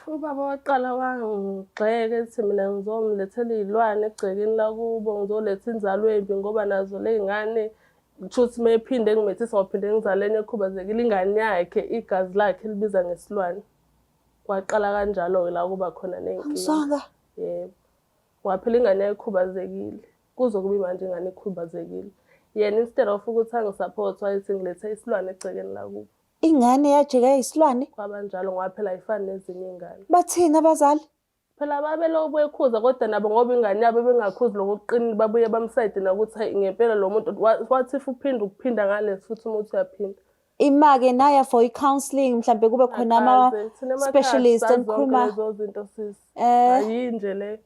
Ubaba waqala wangigxeka ethi mina ngizomlethela iy'lwane egcekeni lakubo, ngizoletha inzalo embi ngoba nazo ley'ngane kushuthi uma ephinde engimethisa ngophinde ngizale enye ekhubazekile ingane yakhe igazi lakhe libiza ngesilwane. Kwaqala kanjalo-ke la kuba khona ney'nkinga. Angiswanga. Yebo. Ngoba phela ingane yayikhubazekile. Kuze kube manje ingane ikhubazekile. Yena instead of ukuthi angi-support wayethi ngilethe isilwane egcekeni lakubo. Ingane yajika yayisilwane? Kwaba njalo ngoba phela ayifani nezinye iy'ngane. Bathini abazali? Phela babelokhu bekhuza kodwa nabo ngoba ingane yabo bengakhuzi lokhu okuqinile babuye bamsayide nakuthi hayi ngempela lo muntu wathi if uphinda ukuphinda ngalesi futhi uma uthi uyaphinda. Ima-ke naya for i-counselling mhlampe kube khona Akaze. Thina emakhaya ama-specialist asizazi zonke enikhuluma. lezo zinto sisi. Eh. Ayinje le.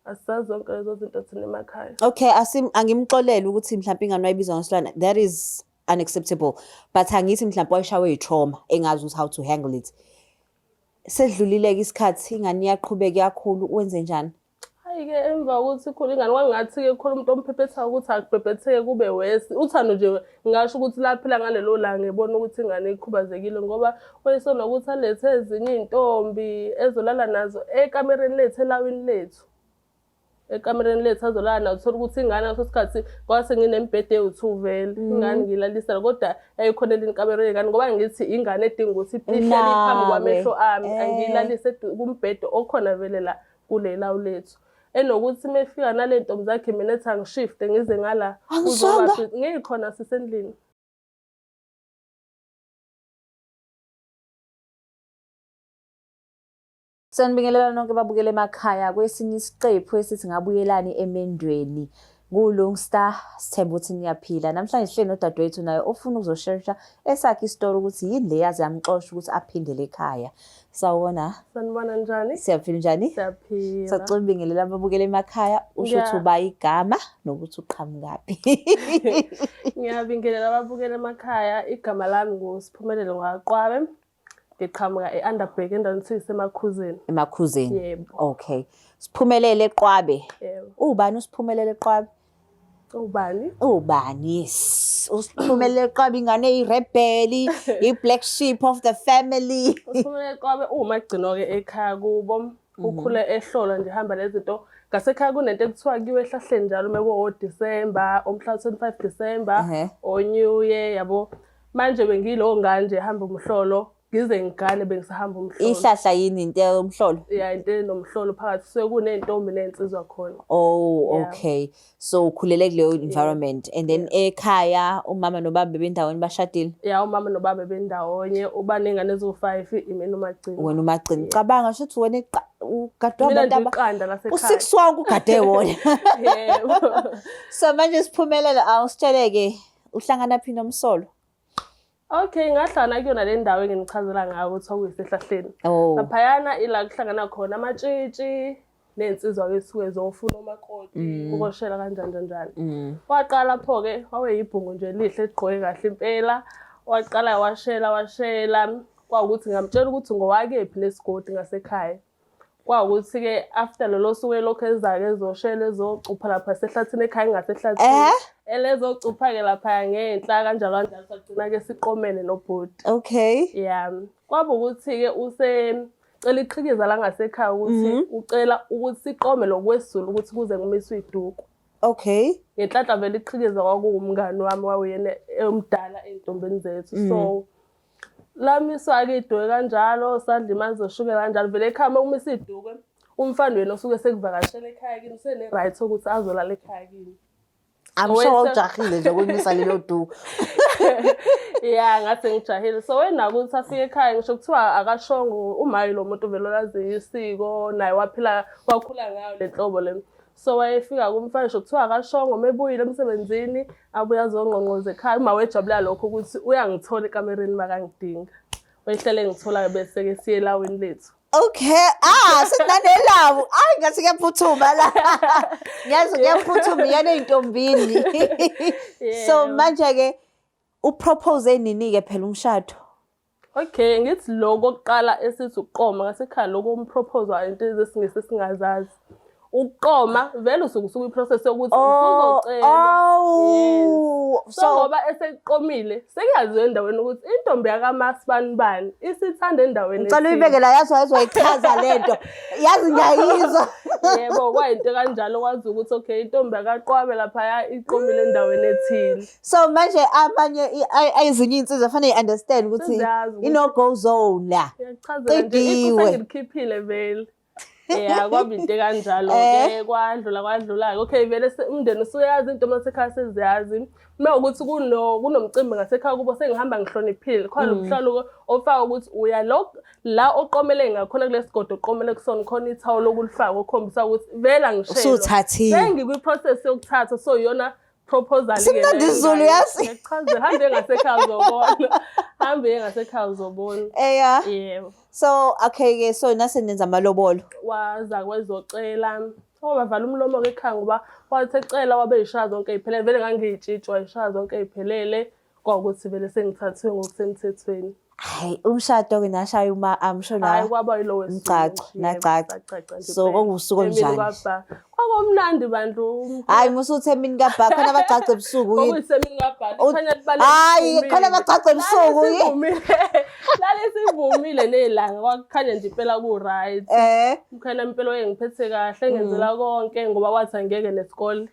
Asizazi zonke lezo zinto thina emakhaya. Okay, asim angimxolele ukuthi mhlampe ingane wayibizwa ngesilwane. That is unacceptable. But angithi mhlampe wayeshawe yi-trauma engazi ukuthi how to handle it. Sedlulile-ke isikhathi ingane iyaqhubeka iyakhula wenze njani? Hayi-ke emva kokuthi ikhule ingane kwangathi-ke khona umuntu omphephethayo ukuthi akubhebhetheke kube wesi. Uthando nje ngingasho ukuthi laphila ngalelo langa ebona ukuthi ingane ikhubazekile ngoba wayesenokuthi alethe ezinye iy'ntombi ezolala nazo ekamereni lethu elawini lethu. Ekamereni lethu azolala nazo uthole ukuthi ingane ngaleso sikhathi kwase nginemibhede ewu-two vele. Ingane ngilalisela kodwa yayikhona elinye ikamero lengane ngoba ngithi ingane edinga ukuthi ihleli phambi Nawe. kwamehlo ami Eh. angiyilalise kumbhede okhona vele la kule lawu lethu. Enokuthi uma efika nale ntombi zakhe mina ethi angishifte ngize ngala Angiswanga. kuzoba ngikhona sisendlini. Sanibingelela nonke babukele emakhaya kwesinye isiqephu esithi ngabuyelani emendweni. Ngulungstar sithemba ukuthi niyaphila. Namhlanje sihleli nodadewethu naye ofuna ukuzosherisha esakhe isitori ukuthi yini le yaze yamxosha ukuthi aphindele ekhaya. Sawubona. Sanibona njani? Siyaphila njani? Siyaphila. Sacela ubingelela ababukele emakhaya usho ukuthi uba igama nokuthi uqhamukaphi. Ngiyabingelela ababukele emakhaya. Igama lami nguSiphumelele ngwaqwabe. Ngiqhamuka e-Underberg endaweni ethiwa iseMakhuzeni. Emakhuzeni. Yebo. Okay. Siphumelele Qwabe. Yebo. Ubani uSiphumelele Qwabe? Ubani? Ubani? Yes. Usiphumelele Qwabe ingane eyirebel, i-black sheep of the family. Usiphumelele Qwabe uwumagcino-ke ekhaya kubo. Ukhule ehlola nje hamba lezinto. Ngasekhaya kunento ekuthiwa kuyiwe ehlahleni njalo uma kuwo-December, omhla 25 December, or New Year yabo. Manje bengiyilowo ngane nje ehamba umhlolo, ngize ngigane bengisahamba umhlolo. Ihlahla yini into yomhlolo? Ya into enomhlolo phakathi kusuke kuney'ntombi ney'nsizwa khona. Oh, Yeah. okay. So ukhulele kuleyo environment and then ekhaya umama nobaba bebendaweni bashadile. Ya umama nobaba bebendawonye, uba ney'ngane eziwu-five, imina umagcina. Wena umagcina. Cabanga shuthi wena ugadwe Mina abantu nje iqanda lasekhaya. u-six wonke ugade wona. Yebo. So manje siphumelele awusitsheleke uhlangana phi nomsolo? Okay, ngahlala kuyona le ndawo enginichazela ngayo ukuthi okuyisehlahleni. Oh. Laphayana ila kuhlangana khona amatshitshi ney'nsizwa ke suke zofuna umakoti, ukoshela kanjani kanjani. Waqala lapho-ke waweyibhungu nje elihle ligqoke kahle impela. Waqala washela washela kwawukuthi ngamtshela ukuthi ngowakephi nesigodi ngasekhaya. Kwawukuthi-ke after lolo suku elokhu eza-ke ezoshela ezocupha lapha sehlathini ekhaya engasehlathini. Elezocupha-ke laphaya ngenhla kanjalo kanjalo sagcina-ke siqomene nobhuti. Okay. Yeah. Kwaba ukuthi-ke usecela iqhikiza la ngasekhaya ukuthi ucela ukuthi siqome lokwesiZulu ukuthi kuze kumiswe iduku. Okay. Ngenhlanhla vele iqhikiza kwakuwumngani wami wawuyena omdala ey'ntombini zethu. So lamiswa-ke iduke kanjalo, sadla imali zoshukela kanjalo. Vele ekhaya uma kumisa iduke, umfana wena osuke sekuvakashela ekhaya kini usene-right ukuthi azolala ekhaya kini. I'm sure ujahile nje ukumisa lelo duku. Ya ngathi ngijahile. So wena ukuthi afike ekhaya ngisho kuthiwa akashongo umayi lo muntu vele olaziyo isiko naye waphila wakhula ngayo le nhlobo le. So wayefika kumfana ngisho kuthiwa akashongo uma ebuyile emsebenzini abuye azongqongqoza ekhaya. Uma wejabula lokho ukuthi uyangithola ekamereni makangidinga. Wayehlele ngithola bese-ke siye elawini lethu. Okay, ah sinanelawu. Ay ngathi kuyaphuthuma la. Ngiyazi kuyaphuthuma iyana ey'ntombini. So Yebo. manje-ke upropose nini-ke phela umshado? Okay, ngithi lokho kokuqala esithi ukuqoma ngasekhaya lokho umpropose into zesingisi esingazazi. Ukuqoma vele usuke usukwi-process yokuthi Oh, usuzocelwa. oh. So So ngoba eseqomile sekuyaziwa endaweni ukuthi intombi yakaMasibanibani isithanda endaweni ngicela ethile. uyibeke la, yazi waze wayichaza lento. Yazi ngiyayizwa. Yebo, kwayinto kanjalo, kwazi ukuthi okay, intombi yakaqwabe laphaya iqomile endaweni ethile. So manje abanye ezinye iy'nsizwa fanele i-understand ukuthi Seziyazi ukuthi- i-no-go zone la. Ngiyachazela nje, Qediwe. iqu sengilikhiphile vele. Ya, kwaba into kanjalo-ke, kwadlula kwadlula-ke. Okay, vele umndeni usuyazi, iy'ntombi zasekhaya seziyazi. Uma kuwukuthi kunomcimbi ngasekhaya kubo, sengihamba ngihloniphile. Khona lo mhlalo ofaka ukuthi uya lo la oqomele ngakhona kulesi sigodo oqomele kusona, khona ithawula okulifaka okhombisa ukuthi vele angishelwa. Usuthathiwe. Sengikwi-process yokuthatha, so iyona proposal-ke Simnandi leyo isiZulu, engane. yazi. Ngiyakuchazela, hambe ngasekhaya uzobona. Hambe ngasekhaya uzobona. Eya. Yebo. So okay ke, so nase nenza amalobolo. Waza kwezocela, wabavala umlomo-ke ekhaya ngoba wathi ecela wabe yishaya zonke ey'phelele, vele ngangiyitshitshi, wayishaya zonke ey'phelele, kwawukuthi vele sengithathiwe ngokusemthethweni. Hayi, umshado ke nashaya uma I'm sure Hhayi, na kwaba yilowo suku Mgcagco, nje, yebo, nagcagca. sagcagca nje So, impela. kwakuwusuku Emini olunjani? kwabha. Kwakumnandi bandla. Hayi, musuthe emini kabha, khona abagcagca ebusuku yini? Kwakuyisemini kabha, likhanya libaleka Hhayi, liphumile. khona abagcagca ebusuku yini? Lalisivumile nelanga, kwakukhanya nje impela ku-right. Umkhwena impela wayengiphethe kahle, engenzela konke ngoba wathi angiyeke nesikole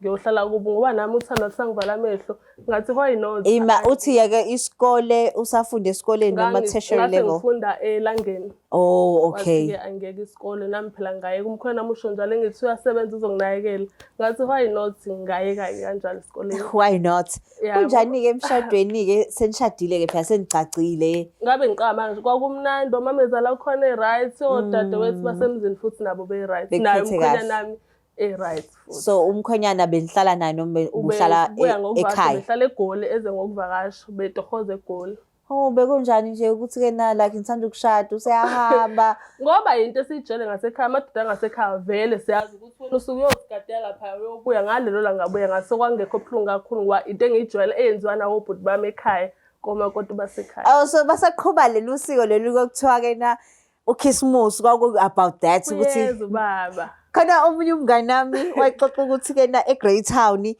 ngiyohlala kubo ngoba nami uthando lusangivala amehlo. Ngathi why not? Ima uthi yeke isikole, usafunda esikoleni noma tertiary Ngase level? ngifunda elangeni. Oh, okay. Wathi-ke angiyeke isikole, nami phela ngayeka. Umkhwena nami usho njalo engithi uyasebenza uzonginakekela. Ngathi why not, ngayeka-ke kanjalo esikoleni. Why not? Yabo. Kunjani-ke emshadweni-ke, senishadile-ke phela, senigcagcile? Ngabe ngiqala manje, kwakumnandi, omamezala khona e-right, odadewethu basemzini futhi nabo be-right. Naye Bekuphethe umkhwenya kahle. nami e-right futhi. So umkhwenyana benihlala naye noma ubuhlala Ubebuya ngokuvakasha, ekhaya? behlala eGoli, eze ngokuvakasha, betohoza eGoli. Oh, bekunjani nje ukuthi-ke na like ngithanda ukushada useyahamba? Ngoba yinto esiyijwayele ngasekhaya, amadoda angasekhaya vele siyazi ukuthi wena usuke uyozigadela lapha, uyobuya ngalelo langa ngabuya ngaso, kwangekho buhlungu kakhulu ngoba into engiyijwayele eyenziwa nawobhuti bami ekhaya, komakoti basekhaya. Oh, so basaqhuba lelu siko lolu kokuthiwa-ke na uKhisimusi kwaku about that ukuthi Uyeza ubaba. Khona omunye umngani nami wayexoxa ukuthi-ke na eGreytown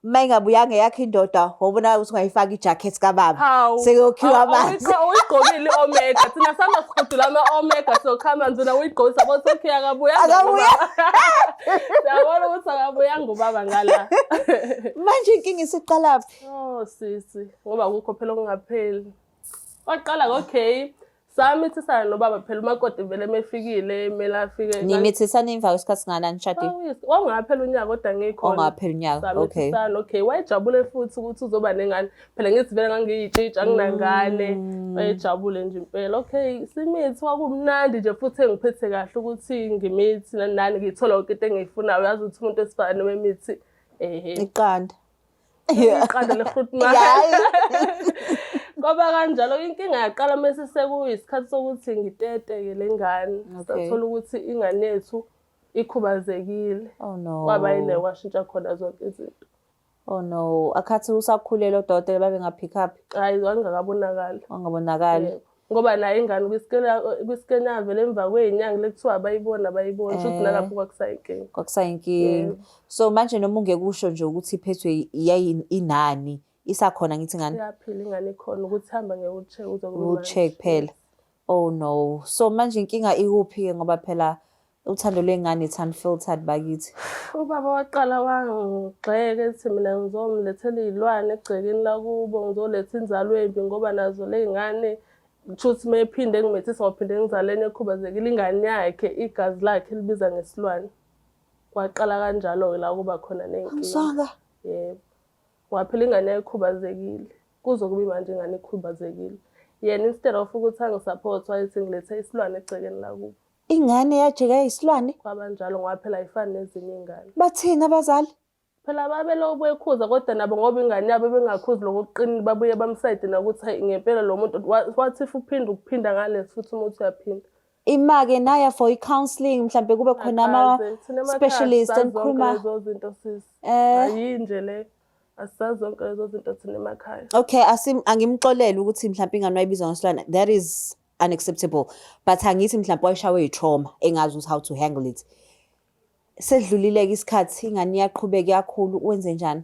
uma ingabuyanga eyakhe indoda, wabona ukuthi ungayifaka ijacket kababa. Hawu. Sekuyokhiwa Hawu, amanzi. Awuyigqokile i-omega. Thina sihamba sihudula ama-omega sokha amanzi, wena uyigqokisa yabo sokhiya akabuyanga Akabuya. ubaba. Siyabona ukuthi akabuyanga ubaba ngala. Manje inkinga isiqalaphi? Oh sisi, ngoba akukho phela okungapheli. Kwaqala okay, samithisana nobaba phela, umakoti vele mefikile kumele afike. Nimithisana emva kwesikhathi singakanani nishadile? Kwakungaphela unyaka kodwa ngikhona. Ongaphela unyaka, okay. Samithisana, okay. Wayejabule futhi ukuthi uzoba nengane. Phela ngithi vele ngangiyitshitshi, anginangane. Wayejabule nje impela. Okay, simithi, kwakumnandi nje futhi engiphethe kahle ukuthi ngimithi nani nani, ngithola yonke into engiyifunayo. Uyazi ukuthi umuntu wesifazane wemithi ehe. Iqanda. Iqanda le-Grootman. Yayi. Kwaba kanjalo, inkinga yaqala mase sekuyisikhathi sokuthi ngitete-ke le ngane. Sathola ukuthi ingane yethu ikhubazekile. Oh no. Kwaba yile kwashintsha khona zonke izinto. Oh no, akhathi usakhulelwe odokotela babe nga-pick up? Hayi, kwangakabonakali. Wangabonakali. Yebo. Ngoba naye ingane kwisikeni yavela emva kwey'nyanga lekuthiwa abayibona abayibona, shuthi nalapho kwakusayinkinga. Kwakusayinkinga. Yebo. So manje noma ungekusho nje ukuthi iphethwe inani, isakhona ngithi ingane? Iyaphila ingane, ikhona, ukuthi ihamba nge-wheelchair kuze kube manje. Wheelchair kuphela. Oh no. So manje inkinga ikuphi-ke, ngoba phela uthando lwengane it's unfiltered bakithi. Ubaba waqala wangigxeka ethi mina ngizomlethela iy'lwane egcekeni lakubo, ngizoletha inzalo embi ngoba nazo ley'ngane kushuthi uma ephinde engimethisa waphinde ngizale enye ekhubazekile, ingane yakhe igazi lakhe libiza ngesilwane. Kwaqala kanjalo-ke la kuba khona ney'nkinga. Angizwanga. Yebo. Waphela ingane yayikhubazekile. Kuze kube manje ingane ikhubazekile. Yena instead of ukuthi angi-support wayethi ngilethe isilwane egcekeni lakubo. Ingane yajika isilwane? Kwaba njalo ngoba phela ayifani nezinye iy'ngane. Bathini abazali? Phela babelokhu bekhuza kodwa nabo ngoba ingane yabo bengakhuzi lokho okuqinile, babuye bamsayide nakuthi hayi ngempela lo muntu what if uphinda ukuphinda ngalesi futhi uma uthi uyaphinda. Ima-ke naya for i-counselling, mhlambe kube khona Akaze. Thina emakhaya ama-specialist asisazi zonke enikhuluma. lezo zinto sisi. Ayinje le. Asisazi zonke lezo zinto thina emakhaya. Okay, angimxolele ukuthi mhlambe ingane wayibizwa ngesilwane. That is unacceptable. But angithi mhlambe wayeshawe yi-trauma engazi ukuthi how to handle it. Sedlulile-ke isikhathi, ingane iyaqhubeka iyakhula, wenze njani?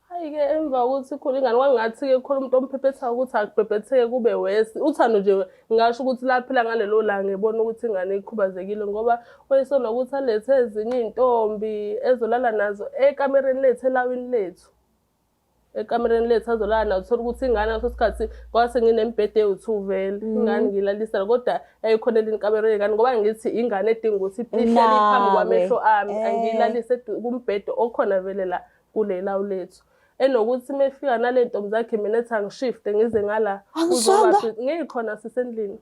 Hhayi-ke emva kokuthi ikhule ingane kwangathi-ke khona umuntu omphephethayo ukuthi akubhebhetheke kube wesi. Uthando nje ngingasho ukuthi laphela ngalelo langa ebona ukuthi ingane ikhubazekile ngoba wayesenokuthi alethe ezinye iy'ntombi ezolala nazo ekamereni lethu elawini lethu. Ekamereni lethu azolala nazo, uthole ukuthi ingane ngaleso sikhathi kwase nginemibhede ewu-two vele. Ingane ngilalisela kodwa yayikhona elinye ikamero lengane ngoba ngithi ingane edinga ukuthi ihlale phambi kwamehlo ami, angiyilalise kumbhede okhona vele la kule lawu lethu. Enokuthi uma efika nale ntombi zakhe mina ethi angishifte ngize ngala Angisonga. Ngikhona sisendlini.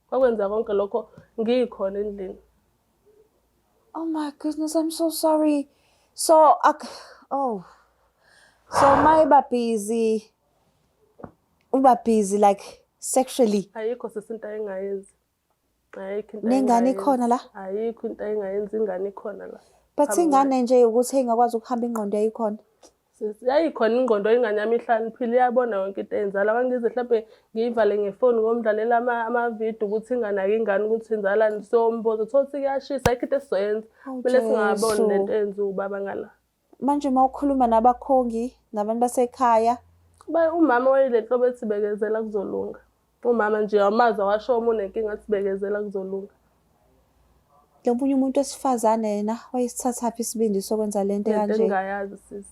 Kwakwenza konke lokho ngikhona endlini. Oh my goodness, I'm so sorry. So, oh. So mayiba busy, uba busy like sexually. Ayikho sisi into ayengayenzi. Ayikho into Nengane ayengayenzi. ikhona la? Ayikho into ayengayenzi, ingane ikhona la. But Phambi ingane nje ukuthi ingakwazi ukuhamba ingqondo yayikhona. Sisi, yayikhona ingqondo ingane yami ihlakaniphile, iyabona yonke into eyenzala. Kwangize mhlampe ngiyivale ngefoni ngomdlalela amavidiyo ukuthi inganaki ingane ukuthi yenzalani, siyombuza. Uthole ukuthi kuyashisa, ayikho into esizoyenza. Awu Kumele singaboni Jesu. lento eyenziwa ubaba ngala. Manje uma ukhuluma nabakhongi nabantu basekhaya, Umama wayele nhlobo ethi bekezela kuzolunga. Umama nje awumazi awasho uma unenkinga athi bekezela kuzolunga. Lo munye umuntu wesifazane yena wayesithathaphi isibindi sokwenza lento Lento kanje? engingayazi sisi.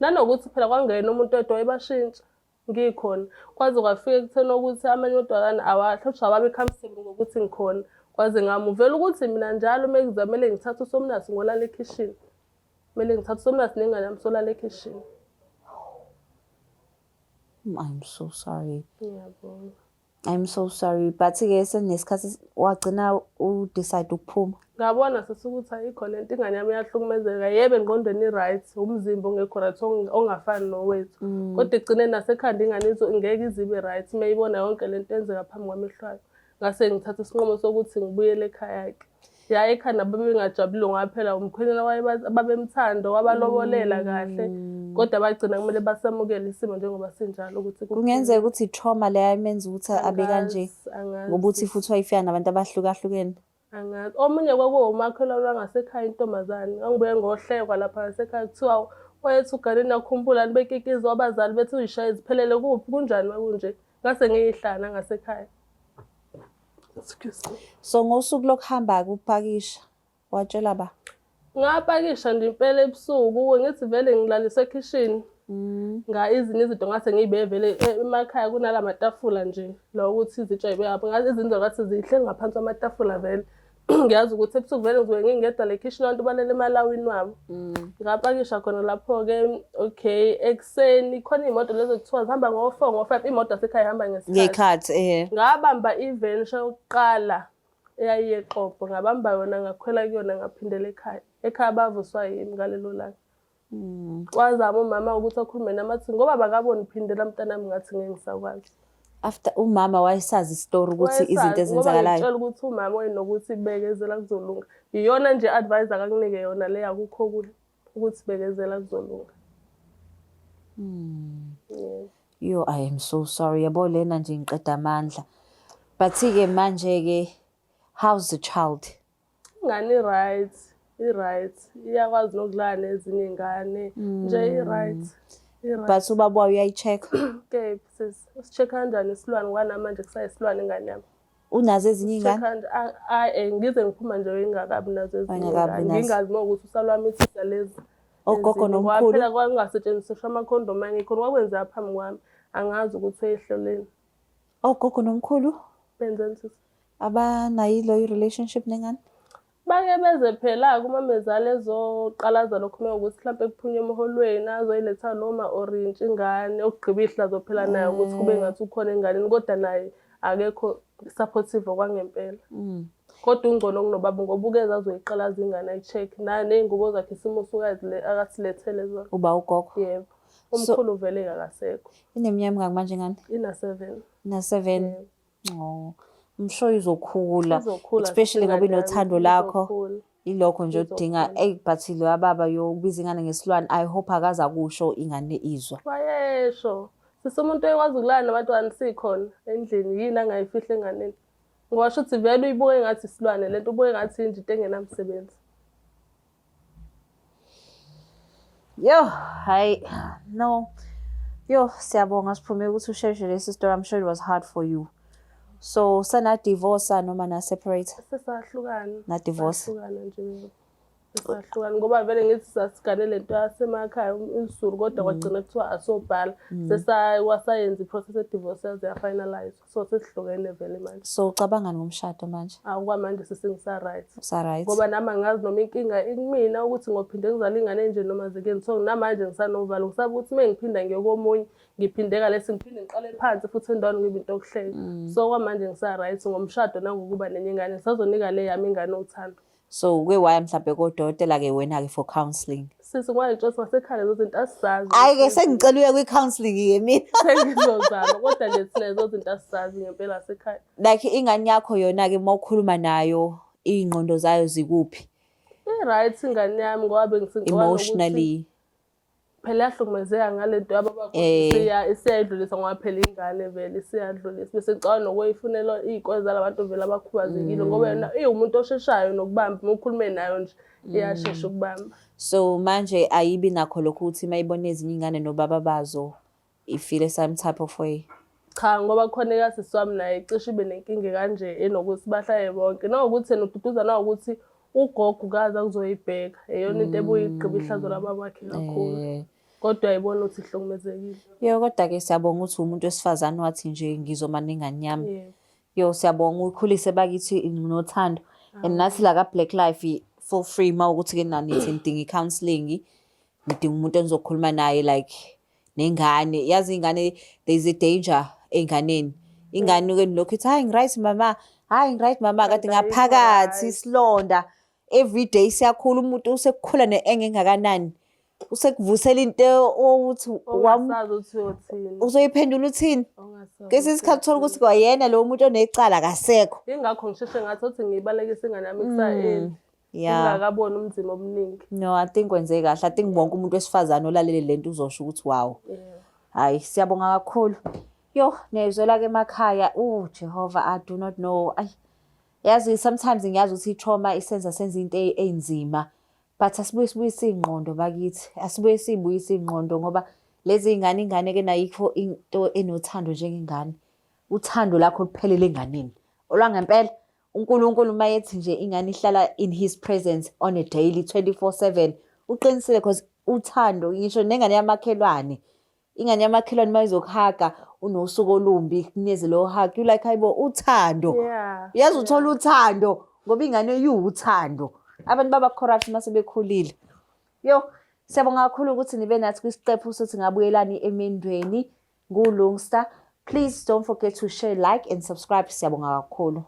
Nanokuthi phela kwangena umuntu wedwa wayebashintsha ngikhona. Kwaze kwafika ekutheni ukuthi amanye amadodana awahlosha awabi comfortable ngokuthi ngikhona. Kwaze ngamuvela ukuthi mina njalo uma kuzamele ngithathe usomnasi ngolala ekhishini. Kumele ngithathe usomnasi nengane yami solala ekhishini. I'm so sorry. Ngiyabonga. I'm so sorry but ke senesikhathi wagcina u-decide ukuphuma. Ngabona sisi ukuthi ayikho lento, ingane yami iyahlukumezeka. Yebo engqondweni i-right, umzimba ongekho right ongafani nowethu. Kodwa ekugcineni nasekhanda ingane ngeke ize ibe right uma ibona yonke lento eyenzeka phambi kwamehlo ayo. Ngase ngithatha isinqumo sokuthi ngibuyele ekhaya-ke. Ya ekhaya nabo bebengajabulile ngoba phela umkhwenyana babemthanda wabalobolela kahle. Kodwa bagcina kumele basamukele isimo njengoba sinjalo ukuthi Kungenzeka ukuthi i-trauma leyo ayimenza ukuthi abe kanje. Angazi, Ngoba uthi futhi wayefika nabantu abahlukahlukene. Angazi. Omunye kwakuwumakhelwane wangasekhaya intombazane. Ngangibuye ngohlekwa lapha ngasekhaya kuthiwa wayethi uganeni akhumbula bekikizwa abazali bethi uyishaye ziphelele kuphi kunjani makunje. Ngase ngiyihlana ngasekhaya. Excuse me. So ngosuku lokuhamba ukupakisha watshela ba? Ngapakisha nje impela ebusuku ngithi vele ngilaliswe ekhishini. Nga izinye izinto ngase ngiyibeke vele emakhaya kunalamatafula nje la ukuthi izitsha yibe lapho. Ngathi izinto ngathi zihleli ngaphansi kwamatafula vele. Ngiyazi ukuthi ebusuku vele ngizobe ngingedwa le khishini abantu balele emalawini wabo. Ngapakisha khona lapho-ke, okay, ekuseni khona iy'moto lezo kuthiwa zihamba ngo-4 ngo-5, imoto yasekhaya ihamba ngesikhathi. Ngekhathi eh. Ngabamba i-venture yokuqala eyayiyeXobho, ngabamba yona ngakhwela kuyona ngaphindela ekhaya. Ekhaya bavuswa yimi ngalelo langa. Wazama umama ukuthi akhulume nami athi ngoba bakaboni phindela mntanami, ngathi ngeke ngisakwazi. After umama wayesazi isitori ukuthi izinto Wayesazi, ngoba ezenzakalayo. ngitshela ukuthi umama wayenokuthi bekezela kuzolunga. Iyona nje advice akakunike yona le akukho kuhle ukuthi bekezela kuzolunga. Yeah. Yo, I am so sorry. Yabo lena nje ngiqeda amandla. But ke manje ke how's the child? Ingane i-right, i-right. Iyakwazi nokudlala nezinye iy'ngane. Nje i-right. I-right. But ubaba wayo uyayi-check. Kephi sis? Usi-check kanjani isilwane ngoba namanje kusayisilwane ingane yami. Unazo ezinye Check iy'ngane? kanjani? Ayi, ngize ngiphuma nje ingakabi nazo ezinye Wayengakabi iy'ngane. nazo. Ngingazi uma ukuthi usalwamithisa lezi. Ogogo ezinye. nomkhulu? Ngoba phela kwakungasetshenziswa amakhondomu angekho, kwakwenzeka phambi kwami. Angazi ukuthi uyehloleni. Ogogo nomkhulu? Benzeni sisi? Abanayo i-relationship nengane? Bake beze phela kumamezala ezoqalaza lokhu uma ukuthi mhlampe kuphunywe emholweni azoyiletha noma orintshi ingane okugqiba ihlazo phela naye ukuthi kube ngathi ukhona enganeni kodwa naye akekho supportive okwangempela. Kodwa ungcono kunobaba ngoba ukeze azoyiqalaza ingane ayi-check naye ney'ngubo zakhe isimo usuke akasilethele zona. Uba ugogo? Yebo. Umkhulu vele akasekho. Ineminyaka emingaki manje ingane? Ina-7. Ina-7. Yebo. Oh, I'm sure izokhula. Izokhula Especially ngoba ingane yami, inothando lakho. izokhula. Ilokho nje odinga. Izokhula. Ey but lo baba yokubiza ingane ngesilwane, I hope akaza kusho ingane izwa. Wayesho. Sisi umuntu oyekwazi ukulala nabantwana sikhona endlini yini angayifihla enganeni. Ngoba shuthi vele uyibuke ngathi isilwane lento ubuke ngathi inje into engenamsebenzi. Yo, hayi, no. Yo, siyabonga siphume ukuthi usheshe lesi story. I'm sure it was hard for you. So, sana divorce noma na separate? Sesahlukana. Na divorce. Sahlukana nje. Sahlukana ngoba vele ngithi sasigane lento yasemakhaya isizulu, kodwa kwagcina kuthiwa asobhala. Sesawasayenza i-process ye-divorce yaze ya-finalize. So sesihlukene vele manje. So, ucabangani ngomshado manje? Akwamanje sesengisa-right. Usa right? Ngoba nami angazi noma inkinga ikumina ukuthi ngophinde ngizale ingane enje noma zikeni. So namanje ngisanovalo, ngisaba ukuthi uma ngiphinda ngiye komunye ngiphinde kalesi, ngiphinde ngiqale phansi futhi endaweni ngibe into yokuhleka. So kwamanje ngisa-right ngomshado nangokuba nenye ingane, ngisazonika le yami ingane uthando. So, uke waya mhlambe kodokotela-ke wena-ke for counselling? Sisi, ngwayitshela ngasekhaya lezo zinto asizazi. Hhayi-ke, sengicela uye kwi-counselling-ke mina. Sengizozama, kodwa nje thina lezo zinto asizazi ngempela sekhaya. Like ingane yakho yona-ke, uma ukhuluma nayo, iy'ngqondo zayo zikuphi? I-right ingane yami, ngoba bengisengicabanga ukuthi Emotionally. Phela yahlukumezeka ngale nto yababa, isiyayidlulisa, ngoba phela ingane vele isiyadlulisa. Bese ngicabanga nokuyifunela iy'kole zalabantu vele abakhubazekile, ngoba yona iwumuntu osheshayo nokubamba. Uma ukhulume nayo nje, iyashesha ukubamba. So manje ayibi nakho lokho ukuthi uma ibona ezinye iy'ngane nobaba bazo ifile some type of way? Cha, ngoba khona ekasisi wami naye cishe ibe nenkinga kanje enokuthi bahlale bonke, nawukuthi yena ududuza, nawukuthi ugogo ukaze akuzoyibheka, eyona into ebuye igqiba ihlazo lababa wakhe kakhulu. Kodwa ayibona ukuthi ihlukumezekile. Yo, kodwa-ke siyabonga ukuthi umuntu wesifazane wathi nje ngizoma nengane yami. Yebo. Yo, siyabonga, uyikhulise bakithi nothando. And nathi la ka-Black Life, for free, uma ukuthi-ke nanithi nidinga i-counselling, nidinga umuntu enizokhuluma naye, like nengane. Yazi ingane, there is a danger ey'nganeni. Ingane-ke nilokhu ithi, "Hayi, ngi-right mama, hayi, ngi-right mama," kanti Kanti ayikho ngaphakathi right. isilonda every day siyakhula. Umuntu usekukhula ne-anger engakanani, usekuvusela into ukuthi Ongasazi ukuthi uyothini. Uzoyiphendula uthini? Ongasazi Kwesinye isikhathi uthola ukuthi kwayena lo muntu onecala akasekho. Yingakho ngisheshe ngathi ukuthi ngiyibalekise ingane yami kusa-early. Ngingakaboni umzimba omningi. No, I think wenze kahle. I think wonke umuntu wesifazane olalele lento uzosho ukuthi wow. Hayi, siyabonga kakhulu. Yo, niyayizwela-ke emakhaya. Oh Jehova, I do not know. Ay. Yazi, sometimes ngiyazi ukuthi i-trauma isenza senze into ey'nzima. But asibuye sibuyise iy'ngqondo bakithi. Asibuye siyibuyise iy'ngqondo, ngoba lezi y'ngane, ingane-ke nayikho into enothando njengengane. Uthando lakho luphelele enganeni. Olwangempela, uNkulunkulu uma ethi nje ingane ihlala in his presence on a daily 24/7, uqinisile, because uthando, ngisho nengane yamakhelwane, ingane yamakhelwane uma izokuhaga unosuku olumbi, kunikeze lo hug, you like, "Hayibo, uthando." Uyazi, uthola uthando ngoba ingane iwuthando. Abantu baba corrupt uma sebekhulile. Yo, siyabonga kakhulu ukuthi nibe nathi kwisiqephu sokuthi ngabuyelani emendweni. Ngulungster. Please don't forget to share, like and subscribe. Siyabonga kakhulu.